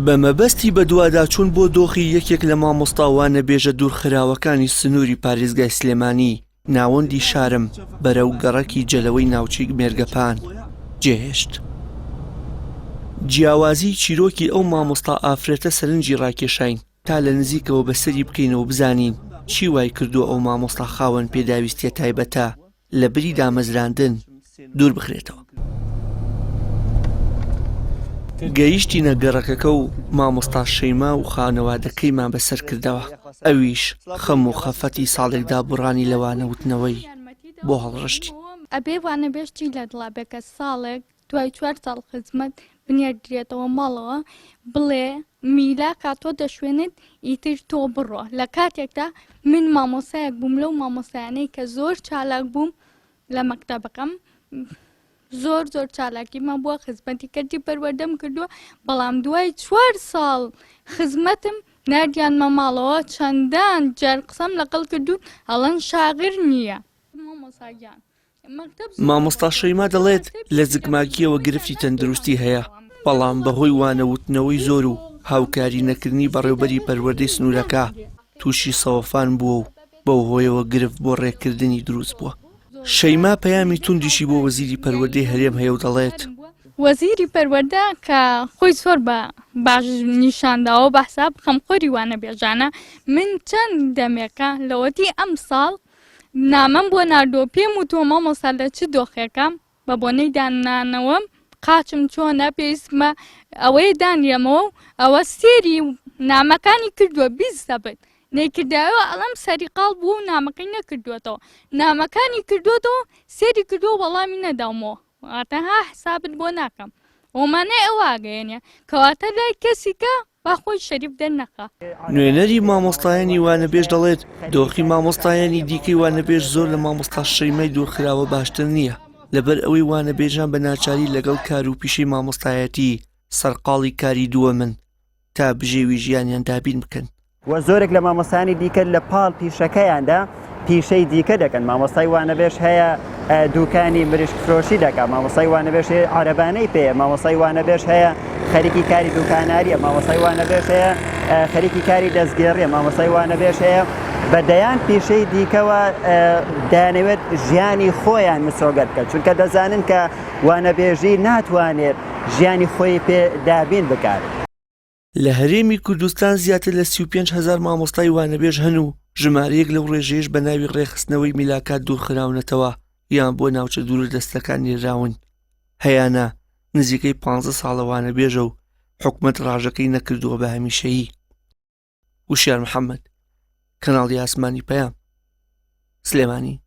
بە مەبەستی بەدواداچوون بۆ دۆخی یەکێک لە مامۆستا وانەبێژە دوورخراوەکانی سنووری پارێزگای سلێمانی، ناوەندی شارم بەرەو گەڕەکی جەلەوەی ناوچەی مێرگەپان جێهێشت. جیاوازیی چیرۆکی ئەو مامۆستا ئافرەتە سەرنجی ڕاکێشاین تا لە نزیکەوە بەسەری بکەینەوە بزانین چی وای کردووە ئەو مامۆستا خاوەن پێداویستییە تایبەتە لە بری دامەزراندن دوور بخرێتەوە. گەیشتینە گەڕەکەکە و مامۆستا شەیما و خانەوادەکەیمان بەسەر کردەوە، ئەویش خەم و خەفەتی ساڵێک دابڕانی لە وانەوتنەوەی بۆ هەڵڕشتین. ئەبێ وانەبێژ چی لە دڵا بێ کە ساڵێک دوای چوار ساڵ خزمەت بنێردرێتەوە ماڵەوە بڵێ میلاکە تۆ دەشوێنت ئیتر تۆ بڕۆ لە کاتێکدا من مامۆسایەک بووم لەو مامۆسایانەی کە زۆر چالاک بووم لە مەکتەبەکەم زۆر زۆر چالاکیمان بووە خزمەتی کەرتی پەروەردەم کردووە بەڵام دوای چوار ساڵ خزمەتم نردیانمە ماڵەوە چەندان جار قسەم لەگەڵ کردوون ئەڵەن شاغر نییە مامۆساگیان مامۆستا شەیما دەڵێت لە زگماکییەوە گرفتی تەندروستی هەیە، بەڵام بەهۆی وانەوتنەوەی زۆر و هاوکاری نەکردنی بەڕێوبەری پەروەردەی سنوورەکە تووشی سەوەفان بووە و بەو هۆیەوە گرفت بۆ ڕێککردنی دروست بووە. شەیما پەیامی توندیشی بۆ وەزیری پەروەردەی هەرێم هەیە و دەڵێت، وەزیری پەروەردە کە خۆی زۆر بە باش نیشانداوە بە حساب خەمخۆری وانەبێژانە، من چەند دەمێکە لەوەتی ئەمساڵ نامەم بۆ ناردووە پێم وتووە مامۆستا لە چ دۆخێکە بە بۆنەی دانانەوەم قاچم چۆنە پێویستمە ئەوەیە دانرێمەوە و ئەوە سێری نامەکانی کردووە بیزەبت نەیکردایەوە ئەڵم سەریقاڵ بوو و نامەکەی نەکردووەتەوە نامەکانی کردووەتەوە سێری کردووە وەڵامی نەداومەوە واتە ها حسابت بۆ ناکەم ومانای ئەوە ئاگەیەنێ کەواتە لای کەسیکە با خۆی شەریف دەرنەخا. نوێنەری مامۆستایانی وانەبێژ دەڵێت، دۆخی مامۆستایانی دیکەی وانەبێژ زۆر لە مامۆستا شەیمای دوورخراوە باشتر نییە، لەبەر ئەوەی وانەبێژان بە ناچاری لەگەڵ کار و پیشەی مامۆستایەتی سەرقاڵی کاری دووەمن تا بژێوی ژیانیان دابین بکەن. وە زۆرێک لە مامۆستایانی دیکە لە پاڵ پیشەکەیاندا پیشەی دیکە دەکەن، مامۆستای وانەبێژ هەیە دوکانی مریشک فرۆشی دەکات، مامۆستای وانەبێژ هەیە عەرەبانەی پێیە، مامۆستای وانەبێژ هەیە خەریکی کاری دوکاناریە، مامۆستای وانەبێژ هەیە خەریکی کاری دەستگێڕیە، مامۆستای وانەبێژ هەیە بە دەیان پیشەی دیکەوە دەیانەوێت ژیانی خۆیان مسۆگەر بکەن، چونکە دەزانن کە وانەبێژی ناتوانێت ژیانی خۆی پێ دابین بکات. لە هەرێمی کوردستان زیاتر لە 35 هەزار مامۆستای وانەبێژ هەن و ژمارەیەک لەو ڕێژەیەش بە ناوی ڕێکخستنەوەی میلاکات دوورخراونەتەوە یان بۆ ناوچە دوورە دەستەکان نێراون هەیانە نزیکەی 15 ساڵە وانەبێژە و حکومەت ڕاژەکەی نەکردووە بە هەمیشەیی وشیار محەممەد کەناڵی ئاسمانی پەیام سلێمانی.